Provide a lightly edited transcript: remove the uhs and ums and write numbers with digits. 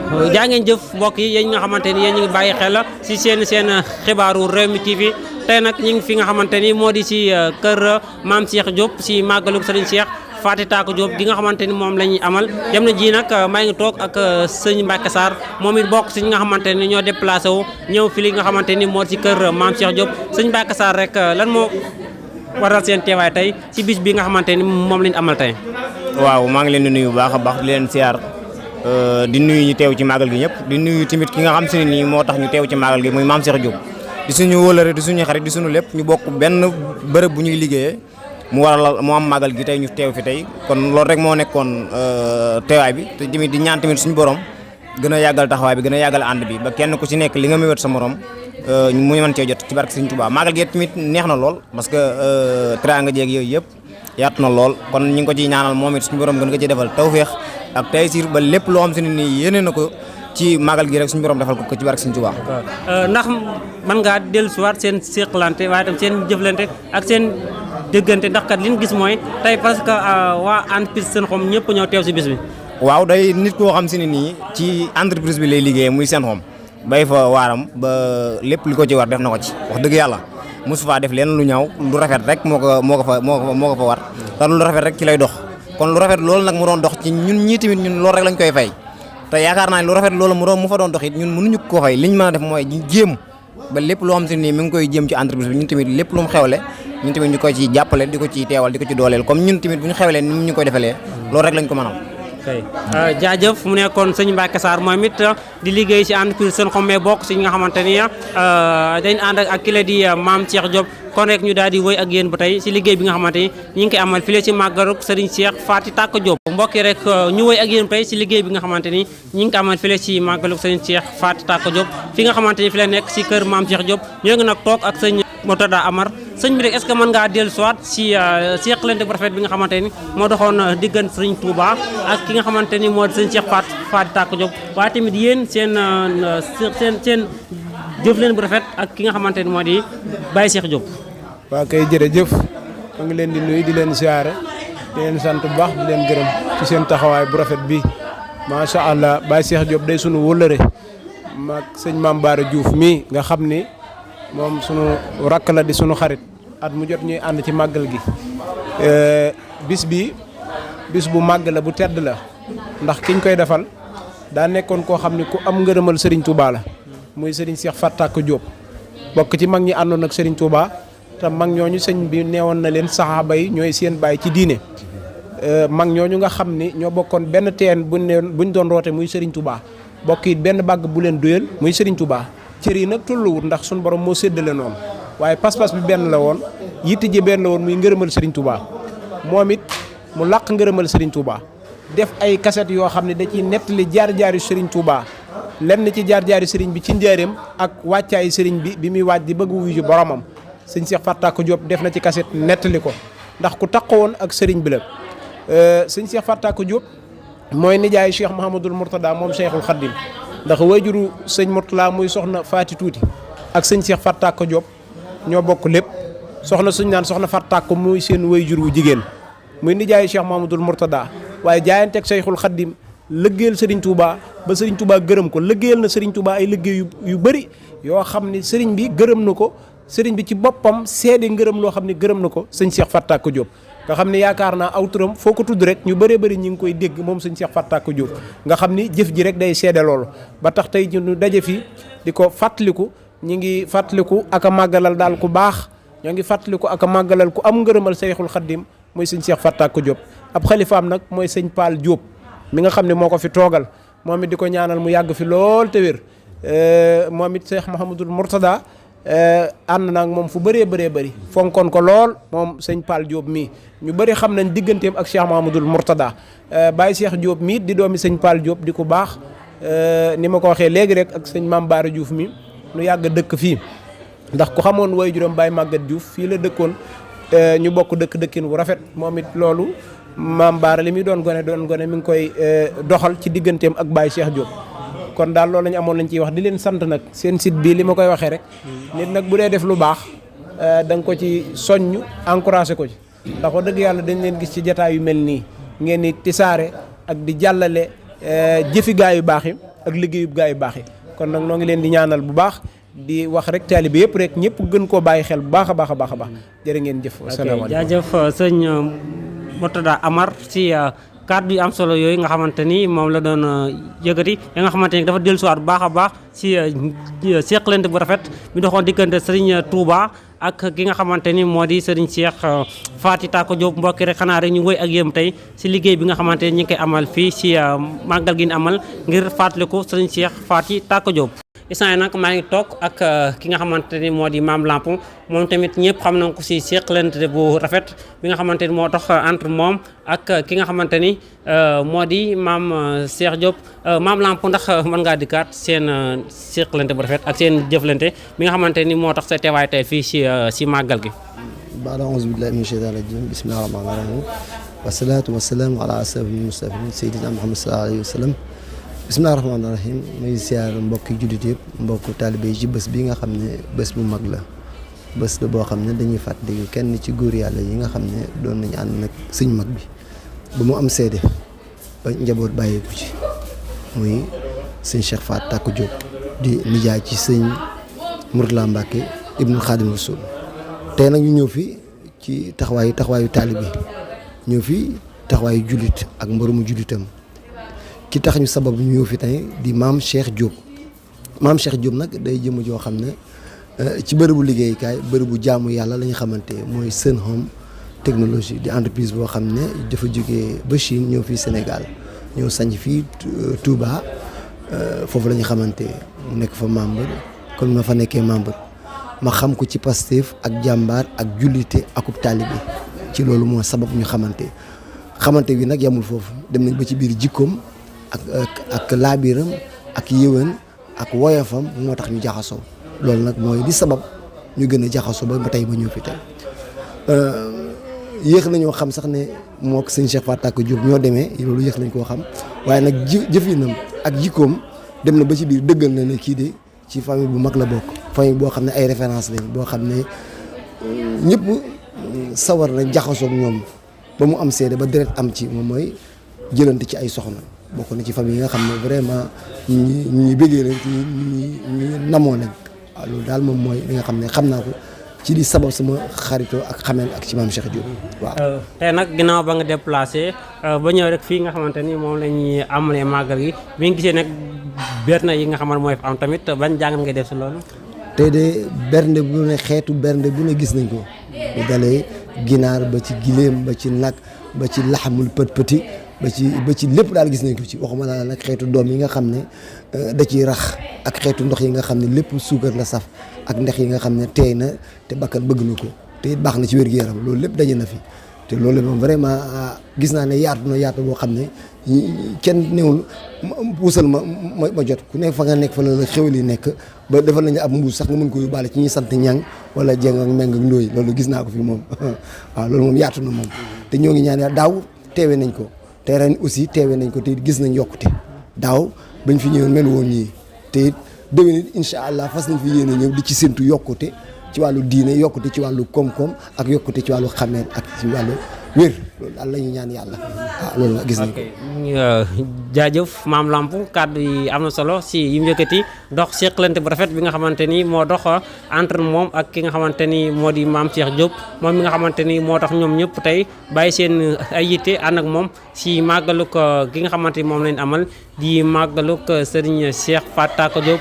jaa ngeen jëf mbokk yi yéen nga xamante ni yéen ñu ngi bàyyi xel si seen xibaaru Rewmi TV tey nag ñu ngi fi nga xamante ni moo di si kër Maam Cheikh Diop si màggalu Serigne Cheikh Faty Tako Diop gi nga xamante ni moom la ñuy amal jamono ji nag maa ngi toog ak sëñ Mbacke Sarr moom it bokk si ñi nga xamante ni ñoo déplacé wu ñëw fi li nga xamante ni moo si kër Maam Cheikh Diop sëñ Mbacke Sarr rek lan moo waral seen teewaay tey si bis bi nga xamante ni moom la ñu amal tey. waaw maa ngi leen di nuyu bu baax a baax di leen siyaar di nuyu ñu teew ci màggal gi ñëpp di nuyu tamit ki nga xam si ne nii moo tax ñu teew ci màggal gi muy Maam Cheikh Diop di suñu wóolare di suñu xarit di suñu lépp ñu bokk benn bërëb bu ñuy liggéeyee mu waral mu am màggal gi tey ñu teew fi tey kon loolu rek moo nekkoon teewaay bi te tamit di ñaan tamit suñu borom gën a yàggal taxawaay bi gën a yàggal ànd bi ba kenn ku ci nekk li nga mébét sa morom mu mën cee jot ci barke Sëriñ Tuubaa màggal gi tamit neex na lool parce que teraanga jeeg yooyu yëpp yaatu na lool kon ñu ngi ko ciy ñaanal moom it suñu borom gën ko ci defal tawféex ak taysiir ba lépp loo xam si ne nii yéene na ko ci màggal gi rek suñu borom defal ko ci barke Sëriñ Tuubaa. ndax mën ngaa dellusiwaat seen séqalante waaye tam seen jëflante ak seen dëggante ndax kat li ñu gis mooy tey parce que waa entreprise Senxom ñëpp ñëw teew si bis bi. waaw day nit koo xam si ne nii ci entreprise bi lay liggéeyee muy Senxom bay fa waaram ba lépp li ko ci war def na ko ci wax dëgg yàlla mosu faa def leen lu ñaaw lu rafet rek moo ko fa war te lu rafet rek ci lay dox kon lu rafet loolu nag mu doon dox ci ñun ñii tamit ñun loolu rek lañ koy fay te yaakaar naa ne lu rafet loolu mu fa doon dox it ñun mënuñu ko fay liñ mën a def mooy jéem ba lépp loo xam si nii mi ngi koy jéem ci entreprise bi ñun tamit lépp lu mu xewle ñun tamit ñu koy ci jàppale di ko ci teewal di ko ci dooleel comme ñun tamit bu ñu xewlee ni ñu koy defalee loolu rek lañ ko mënal. jaajëf mu nekkoon sëñ Mbacke Sarr moom it di liggéey si entreprise Senxom mais bokk si ñi nga xamante ni dañ ànd ak ki la di Maam Cheikh Diop kon rek ñu daal di wëy ak yéen ba tey si liggéey bi nga xamante ni ñu ngi koy amal fii si màggalu Serigne Cheikh Faty Tako Diop mbokk yi rek ñu wëy ak yéen ba tey si liggéey bi nga xamante ni ñu ngi ko amal fii si màggalu Serigne Cheikh Faty Tako Diop fi nga xamante ni fi la nekk si kër Maam Cheikh Diop ñoo ngi nag toog ak sëñ Mourtada Amar sëñ bi rek est-ce que mën ngaa dellu soit si seqalante bu rafet bi nga xamante ni moo doxoon diggante Serigne Touba ak ki nga xamante ni moo di sëñ Cheikh Faty Tako Diop waaye tamit yéen seen jëfleen bu rafet ak ki nga xamante ni moo di Baye Cheikh Diop. waaw kay jërëjëf ma ngi leen di nuyu di leen siyaare di leen sant bu baax di leen gërëm ci seen taxawaay bu rafet bi macha allah Baye Cheikh Diop day sunu wóllëre maag sëñ Mame Bara Diouf mii nga xam ni moom sunu rakk la di sunu xarit at mu jot ñuy ànd ci màggal gi bis bi bis bu màgg la bu tedd la ndax kiñ koy defal daa nekkoon koo xam ni ku am ngërëmal Serigne Touba la muy Serigne Cheikh Faty Tako Diop bokk ci mag ñi àndoon ak Serigne Touba te mag ñooñu sëñ bi neewoon na leen saxaaba yi ñooy seen baay ci diine mag ñooñu nga xam ni ñoo bokkoon benn teen buñ doon roote muy Serigne Touba bokk it benn bàgg bu leen doyal muy Serigne Touba. cër yi nag tolluwut ndax suñu borom moo séddale noonu waaye pas-pas bi benn la woon yitte ji benn la woon muy ngërëmal Serigne Touba moom it mu làq ngërëmal Serigne Touba def ay kaset yoo xam ne da ciy nettali jaar-jaari Serigne Touba lenn ci jaar-jaari Serigne bi ci njaareem ak wàccaayu Serigne bi muy waaj di bëgg wuyu ji boromam sëñ Cheikh Faty Tako Diop def na ci kaset nettali ko ndax ku taqoon ak Serigne bi la sëñ Cheikh Faty Tako Diop mooy nijaayu Cheikh Mouhamadoul Mourtada moom Cheikhul Khadim ndax wayjuru sëñ Mourtala muy soxna Faty Tuuti ak sëñ Cheikh Faty Tako Diop ñoo bokk lépp soxna suñ naan soxna Faty Tako muy seen wayjur wu jigéen muy nijaayu Cheikh Mouhamadoul Mourtada waaye jaayanteeg Cheikhul Khadim lëggéeyal Serigne Touba ba Serigne Touba gërëm ko lëggéeyal na Serigne Touba ay lëggéey yu bëri yoo xam ni Serigne bi gërëm na ko Serigne bi ci boppam seede ngërëm loo xam ne gërëm na ko sëñ Cheikh Faty Tako Diop nga xam ne yaakaar naa aw turam foo ko tudd rek ñu bëree bëri ñi ngi koy dégg moom sëñ Cheikh Faty Tako Diop nga xam ni jëf ji rek day seede loolu ba tax tey ñu daje fi di ko fàttaliku ñi ngi fàttaliku ak a màggalal daal ku baax ñoo ngi fàttaliku ak a màggalal ku am ngërëmal Cheikhul Khadim mooy sëñ Cheikh Faty Tako Diop ab xalifaam nag mooy sëñ Paal Diop mi nga xam ne moo ko fi toogal moom it di ko ñaanal mu yàgg fi lool te wér moom it Cheikh Mouhamadoul Mourtada ànd naag moom fu bëree bëri fonkoon ko lool moom sëñ Paal Diop mii ñu bëri xam nañ digganteem ak Cheikh Mouhamadoul Mourtada Baye Cheikh Diop mii di doomi sëñ Paal Diop di ko baax ni ma ko waxee léegi rek ak sëñ Mame Bara Diouf mi nu yàgg dëkk fii ndax ku xamoon way juróom Baye Maguette Diouf fii la dëkkoon ñu bokk dëkkin wu rafet moom it loolu Mame Bara li muy doon gone mi ngi koy doxal ci digganteem ak Baye Cheikh Diop kon daal loolu lañu amoon lañ ciy wax di leen sant nag seen site bii li ma koy waxee rek nit nag bu dee def lu baax da nga ko ci soññ encouragé ko ci ndax wax dëgg yàlla dañ leen gis ci jataay yu mel nii ngeen ni tisaare ak di jàllale jëfi gaa yu baax yi ak liggéeyub gaa yu baax yi kon nag noo ngi leen di ñaanal bu baax di wax rek taalibe yëpp rek ñëpp gën koo bàyyi xel bu baax a baax a baax a baax jërë ngeen jëf. asalaamaaleykum jaajëf sëñ Murtada Amar si kàddu yu am solo yooyu nga xamante ni moom la doon yëkkati ya nga xamante ni dafa dellusiwaat bu baax a baax si seqalante bu rafet mi doxoon diggante Serigne Touba ak ki nga xamante ni moo di Serigne Cheikh Faty Tako Diop mbokki rek xanaa rek ñu wëy ak yéen tey si liggéey bi nga xamante ni ñi ngi koy amal fii si màggal gi ñu amal ngir fàttaliku Serigne Cheikh Faty Tako Diop. instant yi nag maa ngi toog ak ki nga xamante ni moo di Mame Lamp moom tamit ñëpp xam nañ ko si seqalante bu rafet bi nga xamante ni moo dox entre moom ak ki nga xamante ni moo di Mame Cheikh Diop Mame Lamp ndax mën ngaa dikkaat seen seqalante bu rafet ak seen jëflante bi nga xamante ni moo tax sa teewaay tey fii si màggal gi. baada auzu billahi mina shaytaani rajim bismillahi rahmaani rahim wasalaatu wasalaamu ala ashrafil mursalin sayyidina Muhammad sallallahu alayhi wa sallam bismillahi rahmaani rahim may ziar mbokki jullit yëpp mbokk taalibe yi ci bés bi nga xam ne bés bu mag la bés la boo xam ne dañuy fàttali kenn ci góor yàlla yi nga xam ne doon nañu ànd nag sëñ mag bi ba mu am seede ba njaboot bàyyeeku ci muy sëñ Cheikh Faty Tako Diop di nijaay ci sëñ Mourtala Mbacke ibnu Khadim Rasoul tey nag ñu ñëw fi ci taxawaayu taalibe ñëw fi taxawaayu jullit ak mboromu jullitam ki tax ñu sabab ñu ñëw fi tey di Mame Cheikh Diop Mame Cheikh Diop nag day jëm joo xam ne ci bërëbu liggéeyukaay bërëbu jaamu yàlla la ñu xamante mooy Sun Home Technologie di entreprise boo xam ne dafa jógee ba Chine ñëw fii Sénégal ñëw sañ fii Touba foofu la ñu xamante mu nekk fa membre comme ma fa nekkee membre ma xam ko ci Pastef ak jàmbaar ak jullite akub taalibe ci loolu moo sabab ñu xamante bi nag yamul foofu dem nañ ba ci biir jikkoom ak laabiram ak yéwén ak woyofam moo tax ñu jaxasoo loolu nag mooy di sabab ñu gën a jaxasoo ba tey ba ñëw fi tey yéex nañoo xam sax ne moo ko sëñ Cheikh Faty Tako Diop ñoo demee loolu yéex nañ koo xam waaye nag jëfinam ak jikkoom dem na ba ci biir dëggal na ne kii de ci famille bu mag la bokk famille boo xam ne ay référence lañ boo xam ne ñëpp sawar na jaxasoog ñoom ba mu am seede ba deret am ci moom mooy jëlante ci ay soxna bokk na ci famille yi nga xam ne vraiment ñu bëggee leen ci ñu namoo leen waaw loolu daal moom mooy li nga xam ne xam naa ko ci li sabab sama xaritoo ak xameen ak ci Mame Cheikh Diop waaw. tey nag ginnaaw ba nga déplacé ba ñëw rek fii nga xamante ni moom la ñuy amalee màggal gi bi nga gisee nag berne yi nga xamante mooy am tamit ban jàngat ngay def si loolu. tey de bernde bu ne xeetu bernde bu ne gis nañ ko bu dalee ginaar ba ci giléem ba ci nag ba ci laxamul pët-pëti ba ci lépp daal gis nañ ko ci waxuma naa nag xeetu doom yi nga xam ne da ciy rax ak xeetu ndox yi nga xam ne lépp suukar la saf ak ndox yi nga xam ne teey na te bakkan bëgg na ko te it baax na ci wér-gu-yaram loolu lépp daje na fi te loolu moom vraiment gis naa ne yaatu boo xam ne kenn newul puusal ma jot ku nekk fa nga nekk fa la xewal yi nekk ba defal nañu ab mbuus sax nga mën ko yóbbaale ci ñuy sant ñang wala jeng ak meng ak ndóoy loolu gis naa ko fi moom waaw loolu moom yaatu na moom te ñoo ngi ñaan yàlla daaw teewe nañ ko te ren aussi teewe nañ ko te it gis nañ yokkute daaw bañ fi ñëwoon mel woon ñii te it déwén it incha allah fas nañ fi yéene ñëw di ci séntu yokkute ci wàllu diine yokkute ci wàllu koom-koom ak yokkute ci wàllu xameen ak ci wàllu wér loolu daal la ñuy ñaan yàlla waaw loolu la gis nañ ko. jaajëf Mame Lamp kàddu yi am na solo si yi mu yëkkati dox seqalante bu rafet bi nga xamante ni moo dox entre moom ak ki nga xamante ni moo di Mame Cheikh Diop moom mi nga xamante ni moo tax ñoom ñëpp tey bàyyi seen ay yitte ànd ak moom si màggalug ki nga xamante ni moom lañ amal di màggalug Serigne Cheikh Faty Tako Diop